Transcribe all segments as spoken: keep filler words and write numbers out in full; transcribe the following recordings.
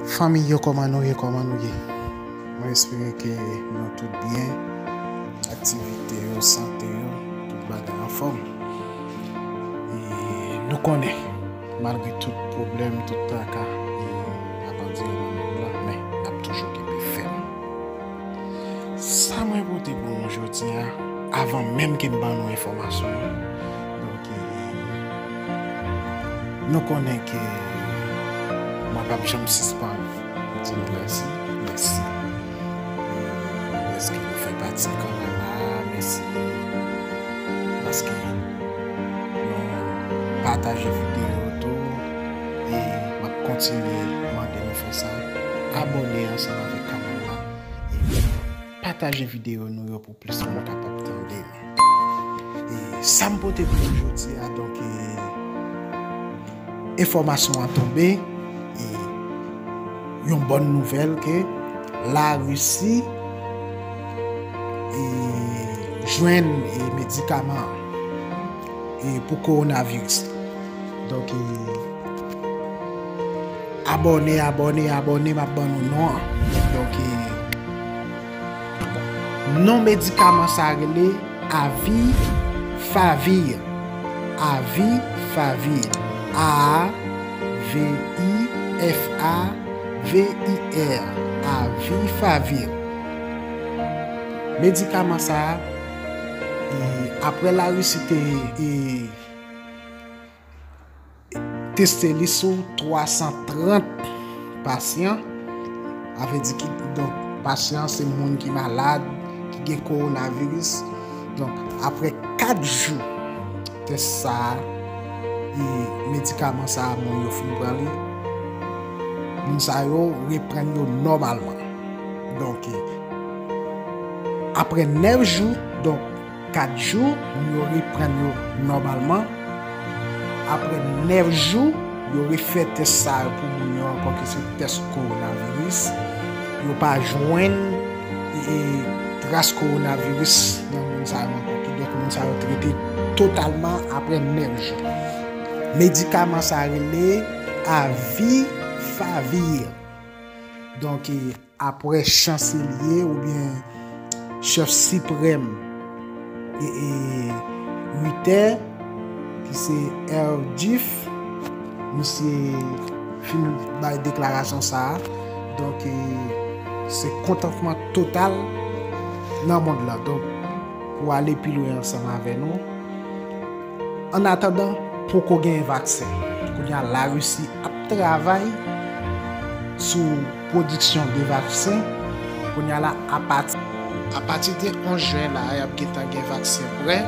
Fanmi yo, kòman nou ye? Kòman nou ye? Mwen espere ke nou tout byen. Aktivite yo, sante yo, tout bagay anfòm. E nou konnen, malgre tout pwoblèm, tout traka, e ap andire nan mond lan, men n ap toujou kenbe fèm. Sa mwen pote pou nou jodi a, avan menm ke m ban nou enfòmasyon an. Donk, e, nou konnen ke mwen p ap janm sispann di nou mèsi, mèsi. E, dèske nou fè pati kanal la, mèsi. Paske nou pataje videyo yo tou, e m ap kontinye mande nou fè sa. Abòne ansanm avèk kanal la. E pataje videyo nou yo pou plis moun kapab tande nou. E sa m pote pou nou jodi a, donk, e, enfòmasyon an tonbe, e yon bòn nouvèl ke Larisi, e, jwenn, e, medikaman, e, pou kowonaviris. Donk, e, abòne, abòne, abòne, m ap ban nou non an. Donk, e, non medikaman sa rele Avifavir. Avifavir. A V I F A V I R. Avifavir. Medikaman sa, e, apre Larisi te, e, teste li sou twa san trant pasyan. Sa vle di ki, donk, pasyan se moun ki malad, ki gen kowonaviris. Donk, apre kat jou tès sa a, e medikaman sa a, moun yo fin pran li, moun sa yo reprann yo nòmalman. Donk, e, apre nèf jou, donk, kat jou, moun yo reprann yo nòmalman. Apre nèf jou, yo refè tès sa yo pou moun yo ankò, ki se tès kowonaviris. Yo pa jwenn, e, e, tras kowonaviris nan moun sa yo ankò. Kidonk, moun sa yo trete totalman apre nèf jou. Medikaman sa rele Avifavir. Donk, e, apre chanselye oubyen chèf siprèm, e, e, Ritè, ki se Erdjif, misye fin bay deklarasyon sa a. Donk, e, se kontantman total nan mond lan. Donk, pou ale pi lwen ansanm avè nou, annatandan, poko gen vaksen. Kounye a, Larisi ap travay sou pwodiksyon de vaksen. Kounye a la, apati, apati de onz jen la, y ap gentan gen vaksen prè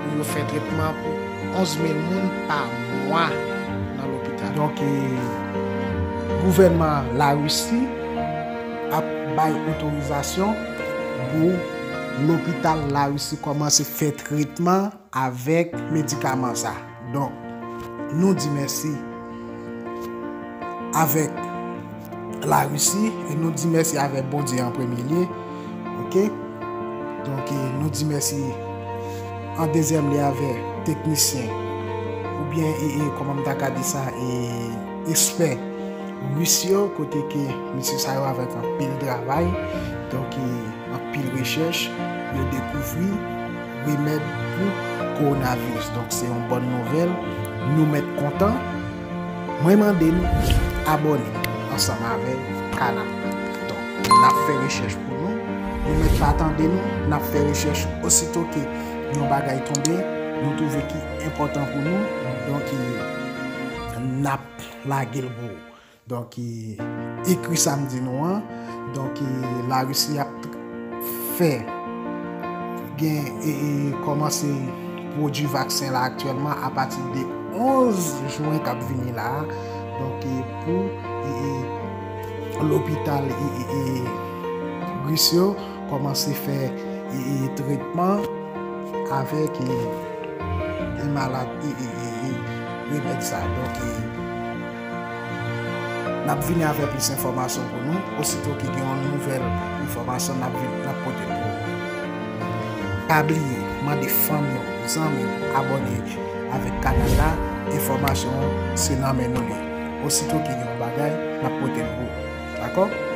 pou yo fè tretman pou onz mil moun pa mwa nan lopital. Donk, e, gouvènman Larisi ap bay otorizasyon pou lopital Larisi kòmanse fè tretman avèk medikaman sa. Donk, nou di mèsi avèk Larisi e nou di mèsi avèk Bondye an premye lye. Oke? Donk, e, nou di mèsi an dezyèm lye avèk teknisyen oubyen, e, e, kòman m ta ka di sa, e, ekspè Ris yo, kote ke mesye sa yo avèk anpil travay, donk, e, anpil rechèch, yo dekouvri remèd pou kowonaviris. Donk, se yon bòn nouvèl. Nou mèt kontan. Mwen mande nou abòne ansanm avè kanal la. Donk, n ap fè rechèch pou nou. Nou mèt pa tande nou, n ap fè rechèch. Osito ke yon bagay tonbe, nou twouve ki enpòtan pou nou, donk, e, n ap lage l pou ou. Donk, e, ekri sa m di nou an. Donk, e, Larisi ap t-, fè gen, e, e, kòmanse pwodui vaksen la aktyèlman apati de onz jen k ap vini la a. Donk, e, pou, e, e, lopital, e, e, e, Ris yo kòmanse fè, e, e, tretman avèk, e, e, malad, e, e, e, e, remèd sa. Donk, e, n ap vini avèk plis enfòmasyon pou nou. Osito ke gen yon nouvèl enfòmasyon, n ap vin, n ap pote pou ou. Pa bliye, mande fanmi w, zanmi w, abòne avèk kanal la. Enfòmasyon an, se nan men nou li. Osito ke gen yon bagay, n ap pote Pou, dakò?